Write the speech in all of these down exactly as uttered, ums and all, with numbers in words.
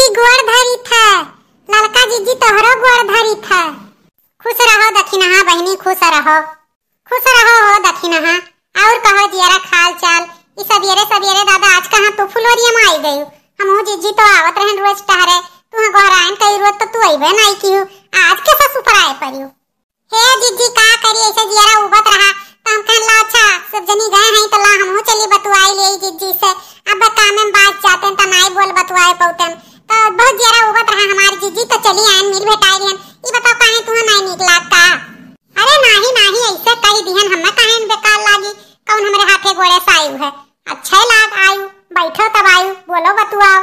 जिज्जी गोड़ धरी थे, ललका जिज्जी तोहरो गोड़ धरी थे। खुश रहो दखिनहा बहिनी, खुश रहो, खुश रहो हो दखिनहा। और कहो जियरा के हाल चाल। ई सबेरे सबेरे दादा आज कहाँ तू फुलवरिया में आई गयू? हमहू जिज्जी तो आवत रहन रोज टहरे, तू गोहराइन कई रोज तो तू अइबे नाई किहू, आज कैसा सुपराए परियो? हे जिज्जी, का करी, ऐसे जियरा उबत रहा, तो हम कहन ला, अच्छा, सब जनी गए हैं, तो ला हमहू चली बतुआई ले जिज्जी से। अब काम में बाज जाते हैं, तो नाई बोल बतुआए पौते हैं। तो बहुत जियरा उबत रहा हमार जिज्जी, तो चली आयन, मिल भेटाई लिहन। ई बताओ, काहे तुहा नाई नीक लाग का? अरे नाही, नाही, ऐसे कही दिहन, हमें काहे न बेकार लागी, कौन हमरे हाथे गोड़े से आयु है? अच्छे लाग आयु, बैठो तब आयु, बोलो बतुआओ।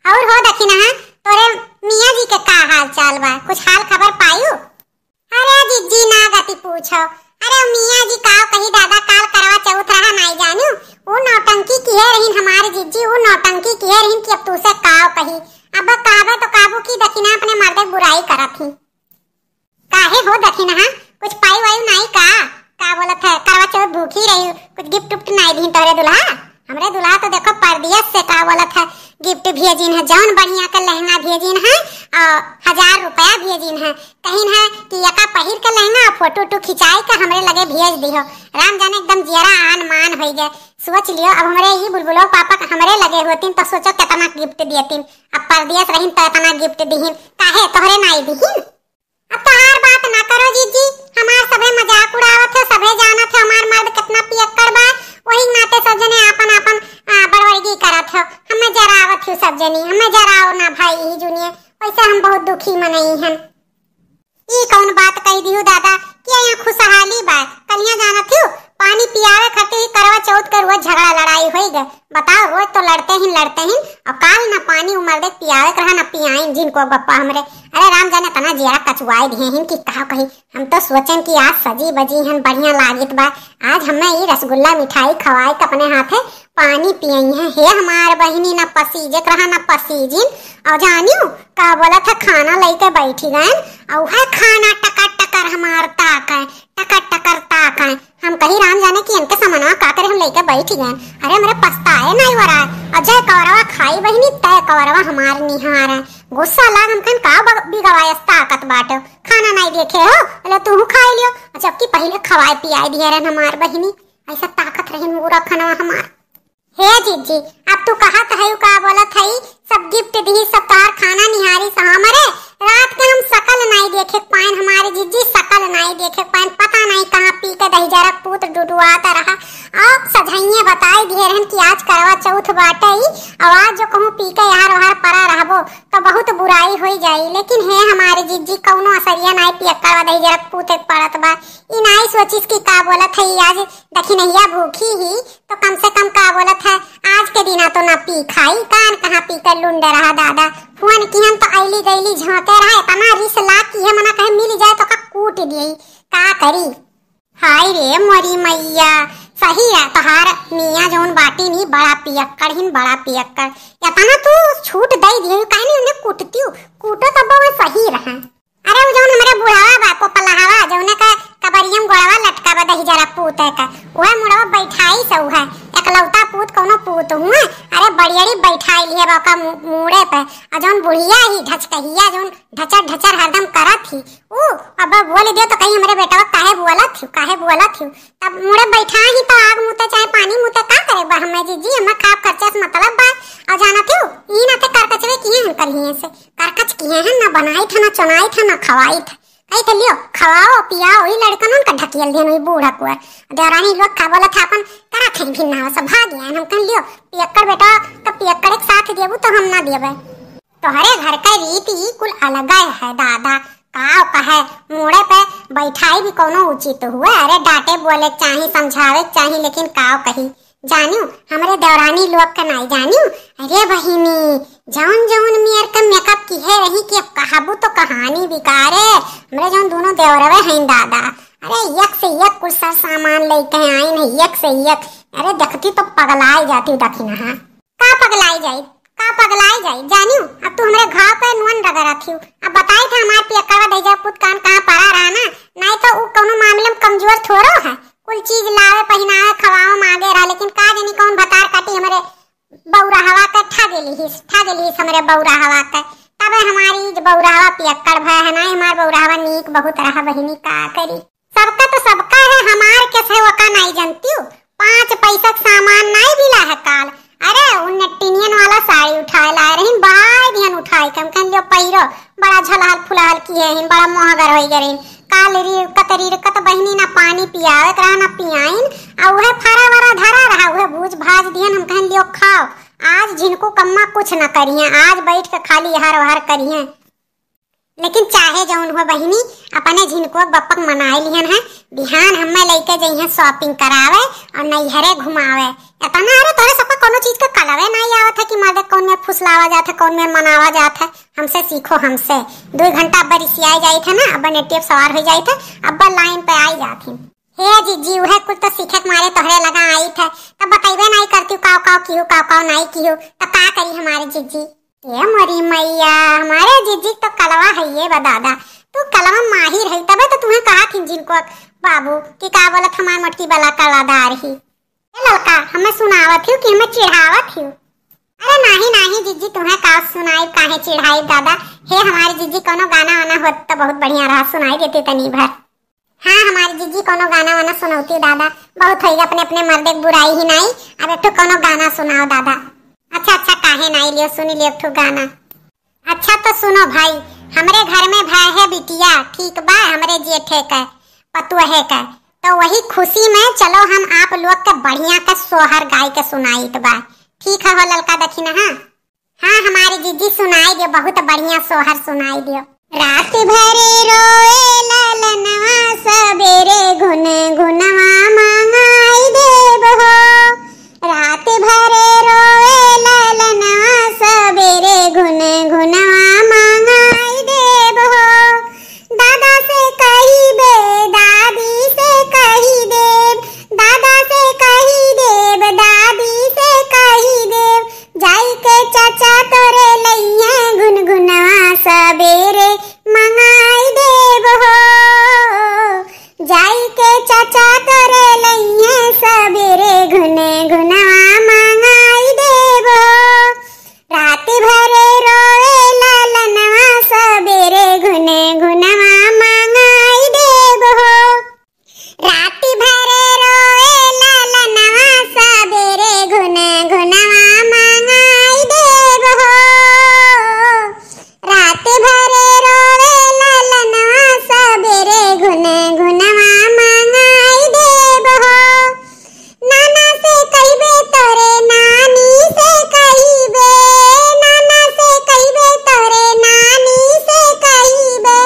और हो दखिनहा, तोरे मियाँ जी के का हाल चाल बा? कुछ हाल खबर पायू? अरे जिज्जी ना गति पूछो। अरे मियाँ जी काव कही दादा, काल करवा चौथ रहा नाई जानू। ऊ नौटंकी किहे रहीन हमारे जिज्जी, ऊ नौटंकी किहे रहीन कि अब तू से काव कही। अब कहबे तो काबू की दखिना अपने मर्दे के बुराई करत ही। काहे हो दखिनहा, कुछ पाई वाई नाई का? का बोलत है, करवा चौथ भूखी रही, कुछ गिफ्ट उफ्ट नाई दीन तोरे दुल्हा? हमरे दुल्हा तो देखो परदेस से का बोलत है, गिफ्ट भेजिन है, जौन बढ़िया के लहंगा भेजिन है और हजार रुपया भेजिन है। कहिन है कि एका पहिर के लहंगा और फोटो उटो खिंचाई के हमरे लगे भेज दिहो। राम जाने एकदम जियरा आन मान होई गए। सोच लियो, अब हमरे ई बुलबुलो पापा के हमरे लगे होतीन तो सोचो कितना गिफ्ट देतीन। अब परदेस रहीन तो इतना गिफ्ट दिहिन, काहे तोहरे नाई दिहिन? अब तोहार बात ना करो जिज्जी, हमार सभे मजाक उड़ावत है, सभे जानत है हमार मर्द कितना पियक्कड़ बा, वही नाते सब जने आपन आपन, आ, बड़वर्गी करत हो। हमें जरावत हो सब जनी, हमें जराओ ना भाई, यही जुनिए, वैसे हम बहुत दुखी मनई हन। ई कौन बात कही दिहु दादा कि यहाँ खुशहाली बा? कलिया जानत हो, पानी पियावे खातिर ही करवा चौथ के रोज झगड़ा लड़ाई होई गए। बताओ, रोज तो लड़ते ही लड़ते ही, और काल ना पानी उमर दे पियावे के रहा, ना पियाइन जिनको बप्पा हमरे। अरे राम जाने तना जियरा कचुआई दिहे हिन कि का कही। हम तो सोचन कि आज सजी बजी हन, बढ़िया लागित बा, आज हमें ई रसगुल्ला मिठाई खवाई के अपने हाथे पानी पियई हैं। हे हमार बहिनी, ना पसीजे के रहा ना पसीजिन। और जानियो का बोलत है, खाना लेके बैठी गए और वह खाना टकर टकर हमार ताक है, टकर टकर ताक है। हम कही राम जाने कि इनके समनवा का करे, हम लेके बैठी गए। अरे हमरे पछताए नहीं हो रहा है। और जय कौरवा खाई बहिनी, तय कौरवा हमार निहार है। गुस्सा लाग हम कहन का बग-, बिगवायस ताकत बाटे, खाना नहीं देखे हो, ले तू खाई लियो। जबकि पहले खवाए पियाए दिए रहन हमार बहिनी, ऐसा ताकत रहन पूरा खनवा हमार। हे जिज्जी, अब तू कहत है का बोलत है, सब गिफ्ट दी, सब तोहार खाना निहारी से हमरे रात के हम सकल नाई देखे पाइन, हमारे जिज्जी सकल नाई देखे पाइन। पता नहीं कहाँ पी के दहिजरा पूत डुडुआत रहा। अब सझइये बताई दिए रहन कि आज करवा चौथ बाटे ही, और आज जो कहूँ पी के यार ओहार परा रहबो तो बहुत बुराई होई जाई। लेकिन हे हमारे जिज्जी, कौनो असरिया नाई पियक्कड़वा दहिजरा पूत एक पड़त बा। ई नाई सोचिस कि का बोलत है, आज दखिनहिया भूखी ही तो कम से कम का बोलत है, आज के दिना तो ना पी खाई, कान कहाँ पी के लुंड रहा दादा। फोन किहन तो अइली गइली झांके रहा, इतना रिस लाग कि ये मना कहे मिल जाए तो का कूट दिए, का करी। हाय रे मोरी मैया, सही है तोहार मियाँ जौन बाटी नी, बड़ा पियक्कड़ हिन, बड़ा पियक्कड़। इतना तू छूट दे दिए, काहे नहीं उन्हें कूटती हूँ, कूटो तब वो सही रहा। अरे उ जौन हमरे बुढ़ावा बा, पोपलहवा, जौने का कबरियम गोड़वा लटका बा दहिजरा पूते का, उहे मुड़वा बैठाई से उहे, एकलौता पूत कौनो पूत हुए, अरे बड़ियड़ी बैठाई लिहे बा ओका मु-, मूड़े पे। और जौन बुढ़िया ही ढचकहिया, जौन ढचर ढचर हरदम करत ही, उ अब बोल दे तो कहीं हमरे बेटवा काहे बोलत ही, काहे बोलत ही। तब मुड़े बैठा ही तो आग मुते चाहे पानी मुते का करे बा हमें जिज्जी, हमें खाब खर्चा से मतलब बा। और जानत ही, ई नाते करकचवे किहे हम करिए से। करकच किहे हैं, ना बनाई था, ना चुनाई था, ना खवाई था। कही थे लियो, खवाओ, पियाओ, ई लड़कनन का ढकियल देन, ई बूढ़ा कुआर। देवरानी लोग का बोलत है, अपन करत हैं भिन्ना हो, सब भाग गया। हम कह लियो, पियक्कड़ बेटा, तो पियक्कड़ एक साथ देबू तो हम ना देबे। तोहरे घर का रीति ई कुल अलग है दादा। काव कहे, मूड़े पे बैठाई भी कोनो उचित हुए। अरे डांटे बोले चाही, समझावे चाही, लेकिन काव कही। जानियो, हमरे देवरानी लोग के नाई जानियो। अरे बहिनी, जौन जौन मेर के मेकअप किहे रही कि अब कहबू तो कहानी बिकारे। हमरे जौन दोनों देवरवे हैं दादा, अरे एक से एक कुल सर सामान लेके आइन है, एक से एक। अरे देखती तो पगलाई जाती दखिनहा। का पगलाई जाई, का पगलाई जाई? जानियो, अब तू हमरे घाव पे नुन रगड़त हियो। अब बताई था हमार पियक्कड़वा दहिजरा पूत कान कहाँ परा रहा ना, नाई तो उ कौनो मामले में कमजोर थोड़ो है। कुल चीज लावे, पहिनावे, खवावे में आगे रहा, लेकिन का जानी कौन भतार काटी हमरे बउरहवा के ठग लिहिस, ठग लिहिस हमरे बउरहवा के। तबे हमारी बउरहवा पियक्कड़ भय है, नाहीं हमार बउरहवा नीक बहुत रहा बहिनी, का करी। सबका तो सबका है, हमार कैसे ओका नाहीं जनतिउ। पाँच पैसा के सामान नाहीं मिला है काल। अरे, उन नेटिनियन वाला साड़ी उठाए लाए रहिन, बाय दिहन उठाए के, हम कहन लियो पहिरो, बड़ा झलहल फुलहल किहे हिन, बड़ा मोहगर होइ गए रहिन। काल री कतरी रे कत बहिनी ना पानी पियावे के रहा ना पियाइन, आ उहे फरा वरा धरा रहा, उहे भूज भाज दिहन, हम कहन लियो खाओ, आज झिनको कम्मा कुछ न करिहे, आज बैठ के खाली हर हर करिहे। लेकिन चाहे जौन हो बहिनी, अपने झिनको के बप्पक मनाए लिहन है। बिहान हम्मे लइके जइहे shopping करावे और नैहरे घुमावे। एतना, अरे, तोहरे सबका कौनो चीज के कलवे नाहीं आवत है कि मर्दे कौन में फुसलावा जात है, कौन में मनावा जात है। हमसे सीखो, हमसे। दुइ घंटा अब्बा रिसियाए जाइत है ना, अब्बा नेटियप सवार होइ जाइत है, अब्बा line पे आई जात है। हे जिज्जी, उहे कुल तो सीखे के मारे तोहरे लगा आइत है, तब बतइबे नाहीं करतिउ काव काव किहू, काव काव नाहीं किहू, तब का करी हमारे जिज्जी? ए मोरी मैया, हमारे जिज्जी तो कलवा है ये बा दादा, तू कलवा माहिर है, तबे तो तुम्हें कहा थी झिनको बाबू कि का बोलत हमार मोटकी बला कलादार ही। ए ललका, हमें सुनावत हिउ कि हमें चिढ़ावत हिउ? अरे नाहीं, नाहीं जिज्जी, तुम्हें का सुनाई, काहे चिढ़ाई दादा। हे हमारी जिज्जी, कौनो गाना वाना होत तो बहुत बढ़िया रहा, सुनाई देती तनी भर। हाँ, हमारी जिज्जी, कौनो गाना वाना सुनौती दादा, बहुत होइगा अपने, अपने मर्दे के बुराई ही नाहीं। अब एक ठो कौनो गाना सुनाओ दादा। अच्छा, अच्छा, काहे नाहीं, लियो सुनी लियो एक ठो गाना। अच्छा तो सुनो भाई, हमरे घर में भा है बिटिया, ठीक बा, हमरे जेठे के, पतुहे के, तो वही खुशी में चलो हम आप लोग के बढ़िया के सोहर गाय के सुनाइत बा। ठीक है हो ललका दखिना, हाँ? हाँ, हमारी जिज्जी सुनाई दियो, बहुत बढ़िया सोहर सुनाई दियो। रात भरे रोए ललनवा, सबेरे घुन घुनवा मंगाई देब हो। रात भरे रोए ललनवा, सबेरे घुन घुनवा मंगाई देब हो। दादा से कही दे, दादी से कही देब, दादा से कही देब, दादी से कही देब, जाई के चाचा तोरे लइहे घुन घुनवा, सबेरे मंगाई देब हो। जाई के चाचा तोरे लइहे, सबेरे घुन घुनवा मंगाई देब हो। रात भरे रोए ललनवा, सबेरे घुन घुनवा मंगाई देब हो। रात भरे रोए ललनवा, सबेरे घुन घुनवा मंगाई देब हो। रात भरे रोए ललनवा, सबेरे घुन घुनवा मंगाई देब हो। नाना से कहिबे तोरे नानी से कहिबे, नाना से कहिबे तोरे नानी से कहिबे,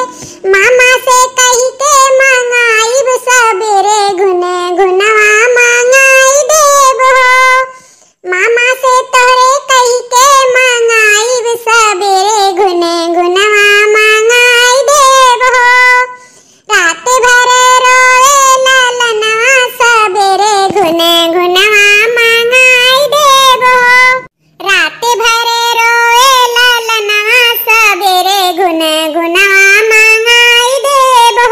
मामा से कहि के मंगाइब सबेरे घुन घुनवा मंगाई देब हो। मामा से तोरे कहि के मंगाइब सबेरे घुन घुनवा मंगाई देब हो। रात भर रोए ललनवा, सबेरे घुन घुनवा मंगाई देबो। रात भर रोए ललनवा, सबेरे घुन घुनवा मंगाई देबो।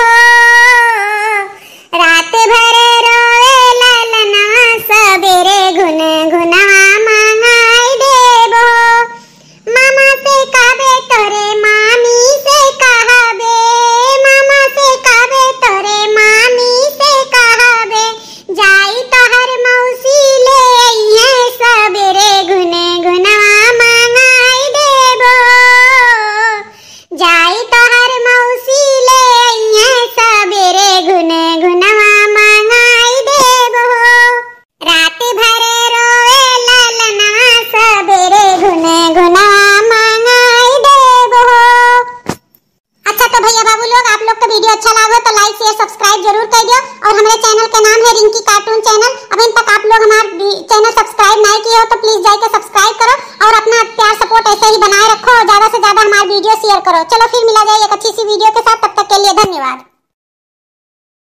रात भर रोए ललनवा, सबेरे घुन घुनवा मंगाई देबो। मामा से कहबे तोरे मामी से कहबे, मामा से कहबे तोरे मामी से कहबे, जाई तोहर मौसी ले अइहे सबेरे घुन घुनवा मंगाई देबो। जाई तोहर मौसी ले अइहे सबेरे घुन घुनवा मंगाई देबो। रात भर रोए ललनवा, सबेरे घुन घुनवा मंगाई देबो। अच्छा तो भैया बाबू लोग, आप लोग का video अच्छा लागो तो like, share, subscribe जरूर कर दियो। और हमारे channel का नाम है रिंकी cartoon channel। अभी तक आप लोग हमार भी-, channel subscribe नहीं किए हो तो please जाके subscribe करो और अपना प्यार support ऐसे ही बनाए रखो और ज्यादा से ज्यादा हमारे video share करो। चलो फिर मिला जाए एक अच्छी सी video के साथ, तब तक के लिए धन्यवाद।